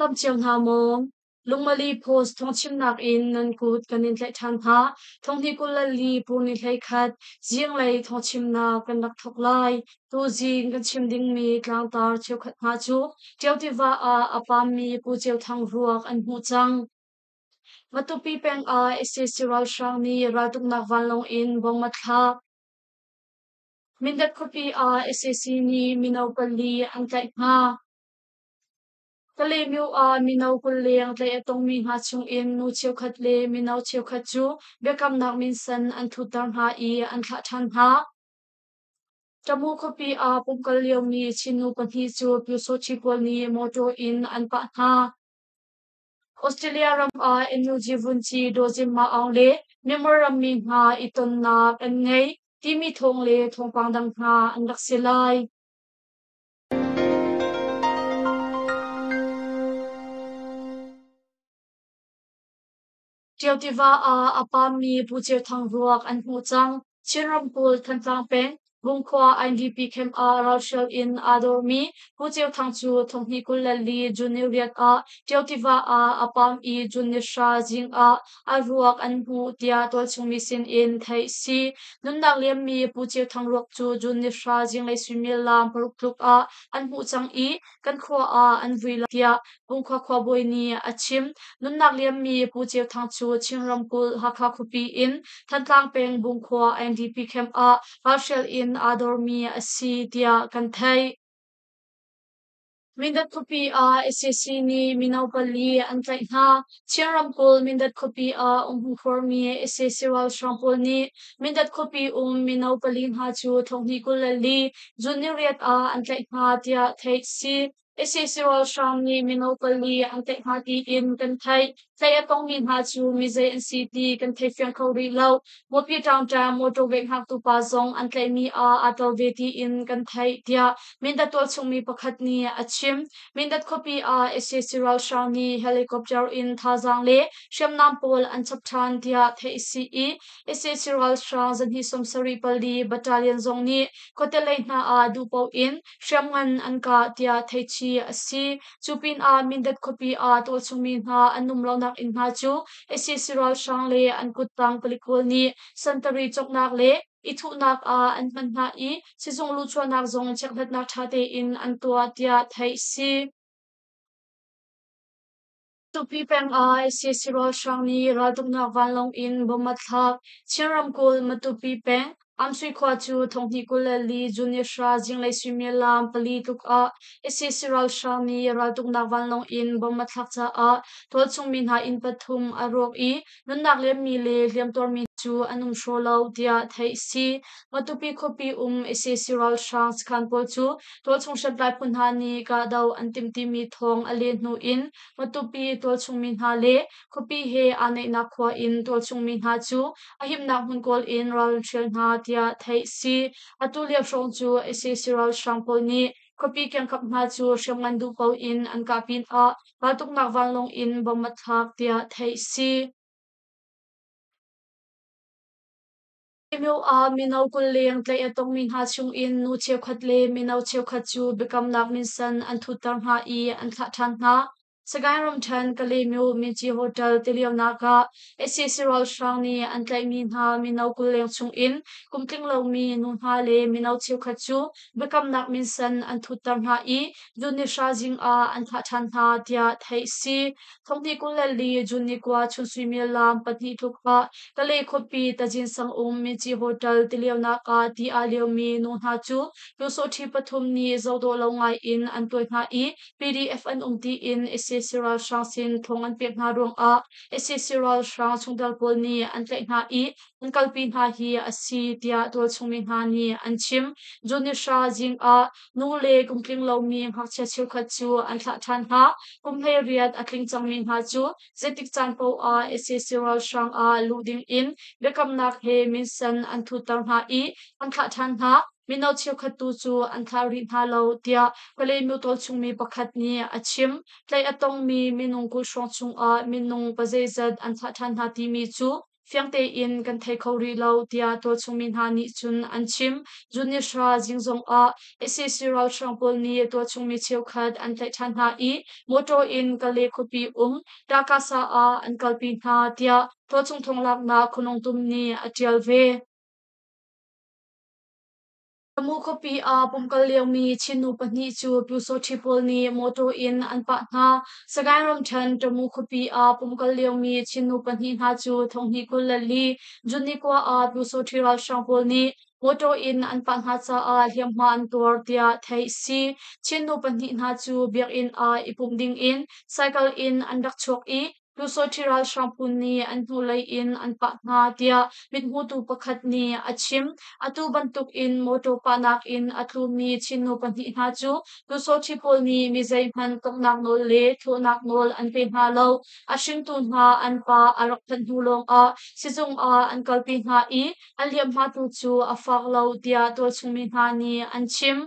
dam cio hna maw? Lungmali Post thawngchimnak in nan kut kan in tlaih ṭhan hna. Thonghni 24 purni 11 zinglei thawngchimnak kan rak thawk lai. Tuzing kan chim dingmi tlangtar cheukhat hna cu Ṭio tiva ah a pammi Pu Ceu Thang ruak an hmuh cang. Matupi peng ah sac ralhrang nih raltuknak vanlawng in bomb a thlak. Mindat khuapi ah sac nih mino pali an tlaih hna. Kalaymyo ah mino 20 leng tlaih a tongmi hna chungin nu cheukhat le mino cheukhat cu biakamnak minsen an thutter hna i an thlah ṭhan hna. Tamu khuapi ah pumkal liomi Chin nu pahnih cu Pyusawhti pawl nih mawṭaw in an pah hna. Australia ram ah NUG vunci Daw Zin Ma Aung le Myanmar rammi hna i tonnak an ngei timi thawng le thawngpang dang hna an rak si lai. Ṭio tiva ah a pammi Pu Ceu Thang ruak an hmuh cang. Chin ramkulh Thantlang peng Bungkhua IDP camp ah ralhrial in aa dormi Pu Ceu Thang cu thonghnih 24 June ni riat ah Ṭio tiva ah a pam i June ni hra zing ah a ruak an hmuh tiah tualchung mi sin in theih si. Nunnak liammi Pu Ceu Thang ruak cu June ni hra zinglei suimilam paruk tluk ah an hmuh cang i kan khua ah an vui lai tiah Bungkhua khuabawi nih a chim. Nunnak liammi Pu Ceu Thang cu Chin ramkulh Hakha khuapi in Thantlang peng Bungkhua NDP camp ah ralhrial in aa dormi a si tiah kan theih. Mindat khuapi ah sac nih mino pali an tlaih hna. Chin ramkulh Mindat khuapi ah umhmun khuarmi sac ralhrang pawl nih Mindat khuapi um mino pali hna cu thonghnih 24 June ni riat ah an tlaih hna tiah theih si. Sac ralhrang nih mino pali an tlaih hna tiin kan theih. Tlaih a tongmi hna cu mizei an si ti kan thei fiang kho rih lo. Mawpi ṭaangṭang motor veh hngaktu pa zong an tlaihmi ah aa tel ve tiin kan theih, tiah Mindat tualchungmi pakhat nih a chim. Mindat khuapi ah sac ralhrang nih helicopter in thazaang le hriamnam pawl an chap ṭhan tiah theih a si i sac ralhrang zahnih 74 battalion zong nih khuate lei hna ah duhpaoh in hriamngan an kah tiah theihchih a si. Cu pinah Mindat khuapi ah tualchungmi hna an um lonak inn hna cu sac ralhrang le an kuttang palik pawl nih santari cawknak le i thuhnak ah an hman hna i sizung luhchuahnak zong chekhlatnak ṭha tein an tuah tiah theih a si. Tupi peng ah sac ralhrang nih raltuknak vanlawng in bomb a thlak. Chin ramkulh Matupi peng Amsui khua cu thonghnih 24 June ni hra zinglei suimilam pali tluk ah sac ralhrang nih raltuknak vanlawng in bomb a thlak caah tualchung mi hna inn pathum a rawk i nunnak liammi le hliamtuarmi cu an um hraw lo tiah theih a si. Matupi khuapi um sac ralhrang sakhan pawl cu tualchung hriamtlai phu hna nih kahdoh an timh timi thawng a len hnu in Matupi tualchung mi hna le khuapi he aa naihnak khua in tualchung mi hna cu a himnak hmun kawl in ral an hrial hna tiah theih a si. Atu lio hrawng cu sac ralhrang pawl nih khuapi kiangkap hna cu hriamngan duh paoh in an kah pinah raltuknak vanlawng in bomb a thlak tiah theih a si. Myo ah mino 20 leng tlaih a tongmi hna chungin nu cheukhat le mino cheukhat cu biakamnak minsen an thutter hna i an thlah ṭhan hna. Sagaing ramṭhen Kalaymyo Minci Hotel tilionak ah sac ralhrang nih an tlaihmi hna mino 20 leng chungin kum tling lomi nu hna le mino cheukhat cu biakamnak minsen an thutter hna i June ni hra zing ah an thlah ṭhan hna tiah theih a si. Thonghnih 24 June ni kua chun suimilam pahnih tluk ah Kalay khuapi Tazin sang um Minci Hotel tilionak ah ti aa liomi nu hna cu lusawṭhi pathum nih zohdawh lo ngai in an tuai hna i PDF an um tiin sac ralhrang sin thawng an pek hna ruangah sac ralhrang chungtel pawl nih an tlaih hna i an kalpi hna hi a si tiah tualchung mi hna nih an chim. June ni hra zing ah nu le kum tling lomi ngakchia cheukhat cu an thlah ṭhan hna. Kum 18 a tling cangmi hna cu zeitik caan paoh ah sac ralhrang ah luh ding in biakamnak he minsen an thutter hna i an thlah ṭhan hna. Mino cheukhat tu cu an thlah rih hna lo tiah Kalaymyo tualchungmi pakhat nih a chim. Tlaih a tongmi minung 20 hrawng chungah minung pazeizat an thlah ṭhan hna timi cu. fiang tein kan thei kho rih lo tiah tualchung mi hna nih cun an chim. June ni hra zing zong ah sac ralhrang pawl nih tualchung mi cheukhat an tlaih ṭhan hna i motor in Kale khuapi um Takasa ah an kalpi hna tiah tualchung thonglaknak Khonumthung nih a ṭial ve. Tamu khuapi ah pumkal liomi Chin nu pahnih cu Pyusawṭhi pawl nih mawṭaw in an pah hna. Sagaing ramṭhen Tamu khuapi ah pumkal liomi Chin nu pahnih hna cu thonghnih 24 June ni kua ah Pyusawṭhi ralhrang pawl nih mawṭaw in an pah hna caah hliamhma an tuar tiah theih a si. Chin nu pahnih hna cu biakinn ah i pumh dingin cycle in an rak chuak i Pyusawṭhi ralhrang phu nih an hnulei in an pah hna tiah mithmutu pakhat nih a chim. Atu bantuk in mawṭaw pahnak in a tlumi Chin nu pahnih hna cu Pyusawṭhi pawl nih mi zeihmanh tonghnak nawl le thlawhnak nawl an pe hna lo. A hringtu hna an pa a rak phanh hnu lawngah sizung ah an kalpi hna i an hliamhma tu cu a fak lo tiah tualchung mi hna nih an chim.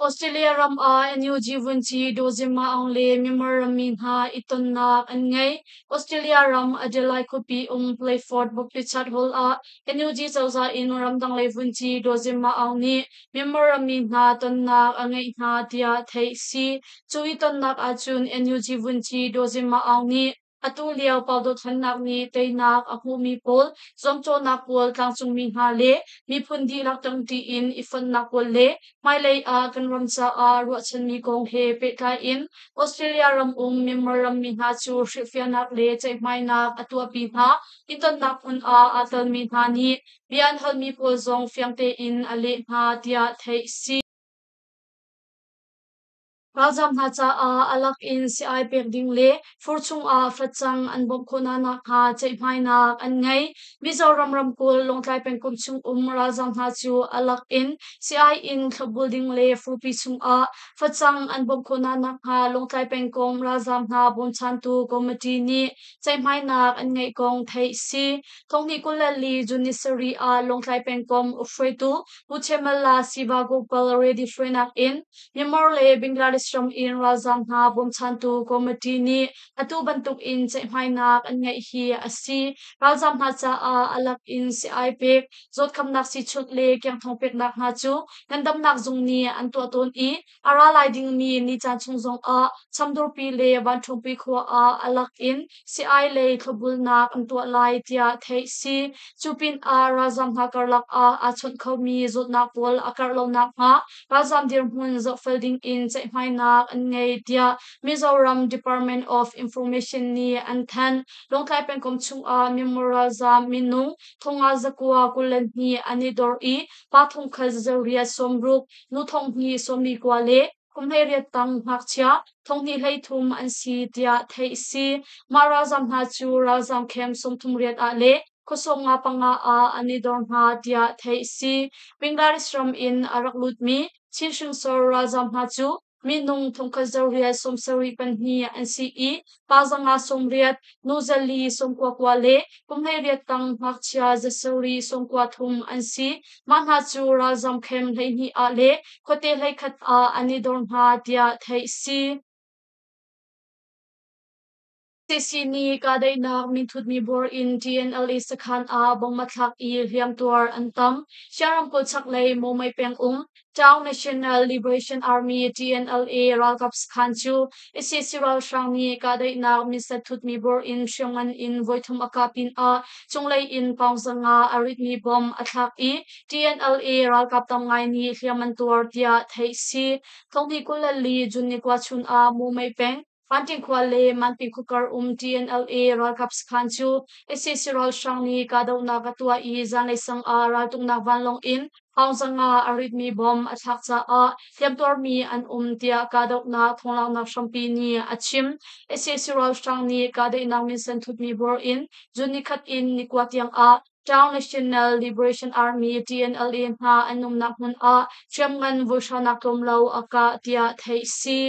Australia ram ah NUG vunci Daw Zin Maung le Myanmar rammi hna i tonnak an ngei. Australia ram Adelaide khuapi um Playford Baptist Hall ah NUG cozah in ramdang lei vunci Daw Zin Maung nih Myanmar rammi hna tonnak a ngeih hna tiah theih a si. Cu i tonnak ahcun NUG vunci Daw Zin Maung nih Atu lio Paudothlennak nih teinak a hmuhmi pawl, zuamcawhnak pawl tlangcungmi hna le miphun dihlak ṭangṭi in i fonhnak pawl le hmailei ah kan ram caah ruahchanmi kong he pehtlai in Australia ram um Myanmar rammi hna cu hrilhfiahnak le ceihmainak a tuahpi hna. I tonnak hmun ah aa telmi hna nih bia an halmi pawl zong fiang tein a leh hna tiah theih a si. Ralzaam hna caah a lak in sii-ai pek ding le fur chungah facang an bawmh khawh hna nakhnga ceihmainak an ngei. Mizoram ramkulh Lawngtlai pengkomh chung um ralzaam hna cu a lak in sii-ai in thlopbul ding le furpi chungah facang an bawmh khawh hna nakhnga Lawngtlai pengkomh ralzaam hna bawmchantu committee nih ceihmainak an ngeih kong theih a si. Thonghnih 24 June ni sarih ah Lawngtlai pengkomh ukhruaitu Pu Chemala Siva Gopal Reddy hruainak in Myanmar le Bangladesh ram in ralzaam hna bawmchantu committee nih atu bantuk in ceihmainak an ngeih hi a si. Ralzaam hna caah a lak in sii-ai pek, zawtkhamnak siichunh le kengthong peknak hna cu ngandamnak zung nih an tuah tawn i a ra lai dingmi ni caan chung zongah Chamdurpi le Vanṭhawngpi khua ah a lak in sii-ai lei thlopbulnak an tuah lai tiah theih si. Cu pinah ralzaam hna karlak ah aa chawnh khomi zawtnak pawl a karh lo nakhnga ralzaam dirhmun zohfel dingin ceihmainak an ngei tiah Mizoram Department of Information nih an thanh. Lawngtlai pengkomh chungah Myanmar ralzaam minung thonga zakua 22 an i dor i pa thongkhat zariat 60, nu thonghnih 49 le kum 18 tang ngakchia thonghnih 33 an si tiah theih a si. Mah ralzaam hna cu ralzaam camp 38 ah le khuasawm nga panga ah an i dor hna tiah theih a si. Bangladesh ram in a rak lutmi Chin hringsor ralzaam hna cu minung thongkhat zariat 70 pahnih an si i pa zanga 80, nu zali 99 le kum 18 tang ngakchia zasarih 93 an si. Mah hna cu ralzaam camp 12 ah le khuate 11 ah an i dor hna tiah theih a si. CC nih kahdaihnak minthutmi bor in TNLA sakhan ah bomb a thlak i hliamtuar an tam. Shan ramkulh chaklei Mawmei pengum Town National Liberation Army TNLA ralkap sakhan cu sac ralhrang nih kahdaihnak minset thutmi bor in hriamngan in voithum a kah pinah cunglei in paung zanga a ritmi bomb a thlak i TNLA ralkap tam ngai nih hliam an tuar tiah theih a si. Thonghnih 24 June ni kua chun ah Mawmei peng Vanting khua le Manpi khuakar um TNLA ralkap sakhan cu sac ralhrang nih kahdohnak a tuah i zanlei sang ah raltuknak vanlawng in Aungzanga a ritmi bomb a thlak caah hliamtuarmi an um tiah kahdohnak thawnglanghnak hrampi nih a chim. Sac ralhrang nih kahdaihnak minsen thutmi bor in June nikhat in nikua tiang ah Town National Liberation Army TNLA hna an umnak hmun ah hriamngan voihranak tlawm lo a kah tiah theih a si.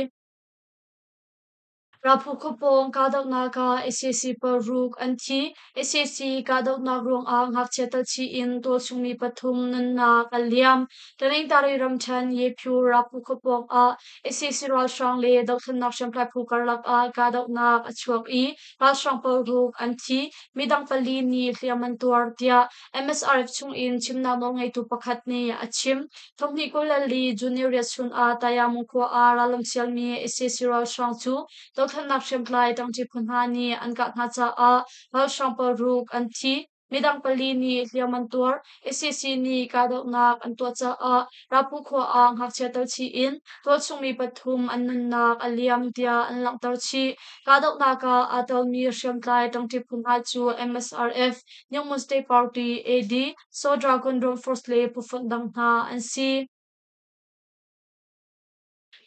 Raphu khuapawng kahdohnak ah sac paruk an thi. Sac kahdohnak ruangah ngakchia talchih in tualchungmi pathum nunnak a liam. Taningtari ramṭhen Yephyu Raphu khuapawng ah sac ralhrang le dothlennak hriamtlai phu karlak ah kahdohnak a chuak i ralhrang paruk an thi. Midang pali nih hliam an tuar tiah MSRF chungin chimnak nawlngeitu pakhat nih a chim. Thonghnih 24 June riat chun ah Tayamu khua ah rallam sialmi sac ralhrang cu dothlennak hriamtlai ṭangṭi phu hna nih an kah hna caah ralhrang paruk an thi. Midang pali nih hliam an tuar. Sac nih kahdohnak an tuah caah Rapu khua ah ngakchia telchih in tualchungmi pathum an nunnak a liam tiah an langhter chih. Kahdohnak ah aa telmi hriamtlai ṭangṭi phu hna cu MSRF, Nyungmun State Party, AD, Saw Dragon Drone Force le phufonh dang hna an si.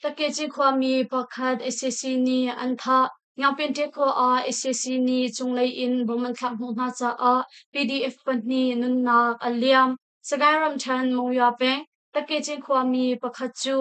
Takeci khuami pakhat sac nih an thah. Ngiangpente khua ah sac nih cunglei in bom an thlak hnawh hna caah PDF pahnih nunnak a liam. Sagaing ramṭhen Monywa peng Takeci khuami pakhat cu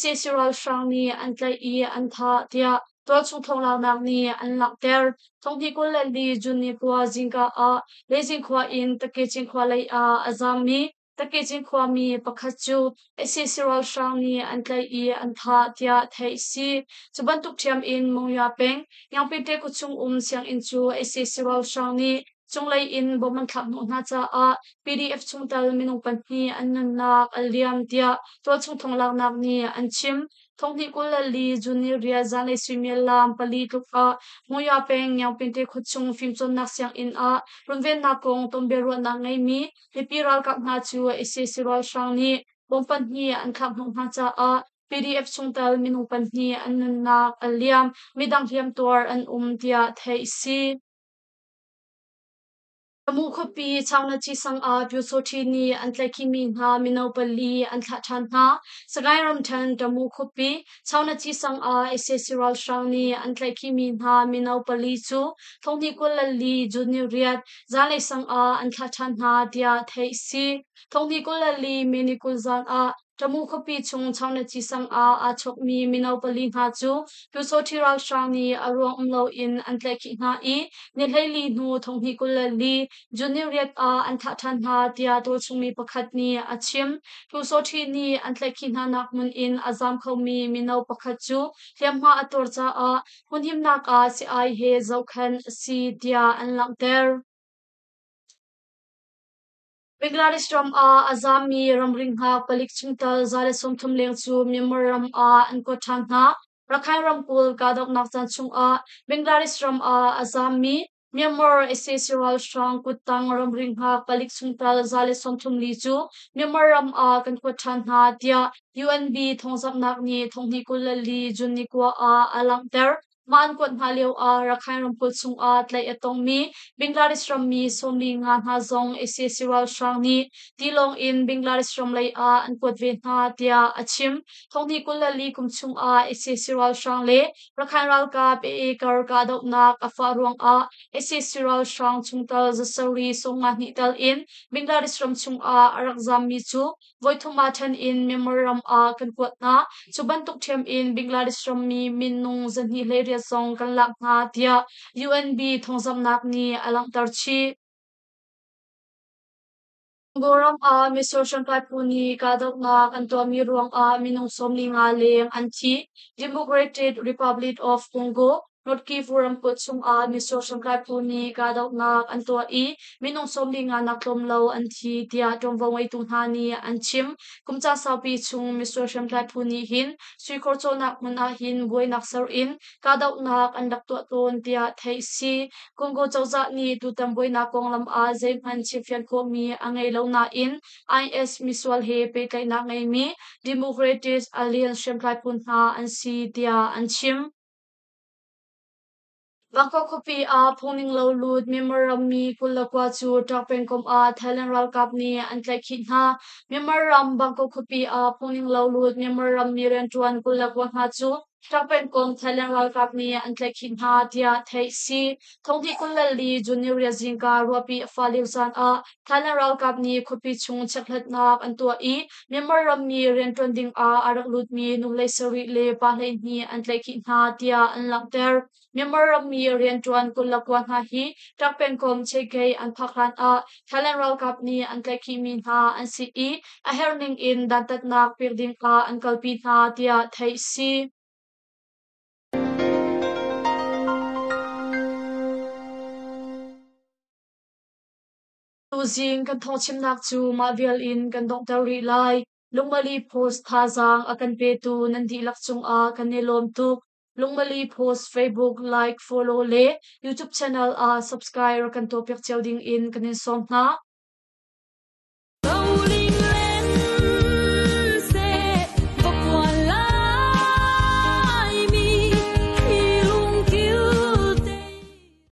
sac ralhrang nih an tlaih i an thah tiah tualchung thawnglaaknak nih an langhter. Thonghnih 24 June ni kua zingka ah Lezing khua in Takecin khua lei ah a zaammi Takecin khuami pakhat cu sac ralhrang nih an tlaih i an thah tiah theih a si. Cu bantuk ṭhiam in Monywa peng Ngiangpinte khuachung um sianginn cu sac ralhrang nih cunglei in bom an thlak hnawh hna caah PDF chungtel minung pahnih an nunnak a liam tiah tualchung thonglaknak nih an chim. Thonghnih 24 June ni riat zanlei suimilam pali tluk ah Monywa peng Ngiangpinte khuachung fimcawnnak sianginn ah runvennak kong tonbiaruahnak ngeimi mipi ralkap hna cu sac ralhrang nih bom pahnih an thlak hnawh hna caah PDF chungtel minung pahnih an nunnak a liam, midang hliamtuar an um tiah theih a si. Tamu khuapi Changnachi sang ah Pyusawṭhi nih an tlaihkhihmi hna mino pali an thlah ṭhan hna. Sagaing ramṭhen Tamu khuapi Changnachi sang ah sac ralhrang nih an tlaihkhihmi hna mino pali cu thonghnih 24 June ni riat zanlei sang ah an thlah ṭhan hna tiah theih a si. Thonghnih 24 May ni 20 zan ah Tamu khuapi chung Changnachi sang ah aa chawkmi mino pali hna cu Pyusawṭhi ralhrang nih a ruang um loin an tlaihkhih hna i ni 14 hnu thonghnih 24 June ni riat ah an thah ṭhan hna tiah tualchungmi pakhat nih a chim. Pyusawṭhi nih an tlaihkhih hnanak hmun in a zaam khomi mino pakhat cu hliamhma a tuar caah hmunhimnak ah si-ai he zohkhenh a si tiah an langhter. Bangladesh ram ah a zaammi ramri hngak palik chungtel 130 leng cu Myanmar ram ah an kuat ṭhan hna. Rakhine ramkulh kahdohnak caan chungah Bangladesh ram ah a zaammi Myanmar sac ralhrang kuttang ramri hngak palik chungtel 134 cu Myanmar ram ah kan kuat ṭhan hna tiah UNB thawngzamhnak nih thonghnih 24 June ni kua ah a langhter. Mah an kuat hna lioah Rakhine ramkulh chungah tlaih a tongmi Bangladesh rammi 45 hna zong sac ralhrang nih tilawng in Bangladesh ram lei ah an kuat ve hna tiah a chim. Thonghnih 24 kum chungah sac ralhrang le Rakhine ralkap AA kar kahdohnak a fah ruangah sac ralhrang chungtel zasarih 52 tel in Bangladesh ram chungah a rak zaammi cu voithum ah ṭhen in Myanmar ram ah kan kuat hna. Cu bantuk ṭhiam in Bangladesh rammi minung 218 zong kan lak hna tiah UNB thawngzamhnak nih a langhter chih. Congo ram ah misual hriamtlai phu nih kahdohnak an tuahmi ruangah minung 15 leng an thi. Democratic Republic of Congo North Kivu ramkulh chungah misual hriamtlai phu nih kahdohnak an tuah i minung 15 nak tlawm lo an thi tiah ṭuanvo ngeitu hna nih an chim. Kum caan saupi chung misual hriamtlai phu nih hin suikhor cawhnak hmun ah hin buainak ser in kahdohnak an rak tuah tawn tiah theih a si. Congo cozah nih tutan buainak konglam ah zeihmanh chimfian khawhmi a ngei lo nain IS misual he pehtlaihnak ngeimi Democratic Alliance hriamtlai phu hna an si tiah an chim. Bangkok khuapi ah phungning lo lut Myanmar rammi 29 cu Ṭak pengkomh ah Thailand ralkap nih an tlaihkhih hna. Myanmar ram Bangkok khuapi ah phungning lo lut Myanmar rammi rianṭuan 29 hna cu Ṭak pengkomh Thailand ralkap nih an tlaihkhih hna tiah theih si. Thonghnih 24 June niriat zingka ruahpi a fah lio caan ah Thailand ralkap nih khuapi chung chekhlatnak an tuah i Myanmar rammi rianṭuan ding ah a rak lutmi nu 17 le pa 12 an tlaihkhih hna tiah an langhter. Myanmar rammi rianṭuan 29 hna hi Ṭak pengkomh Cheikei an phak hlan ah Thailand ralkap nih an tlaihkhihmi hna an si i a herh ning in dantatnak pek ding ah an kalpi hna tiah theih si. Tuzing kan thawngchimnak cu mah vial in kan donghter rih lai. Lungmali Post thazaang a kan petu nan dihlak cungah kan i lawm tuk. Lungmali Post Facebook like, follow le YouTube channel ah subscribe rak kan tuahpiak cio ding in kan in sawm hna.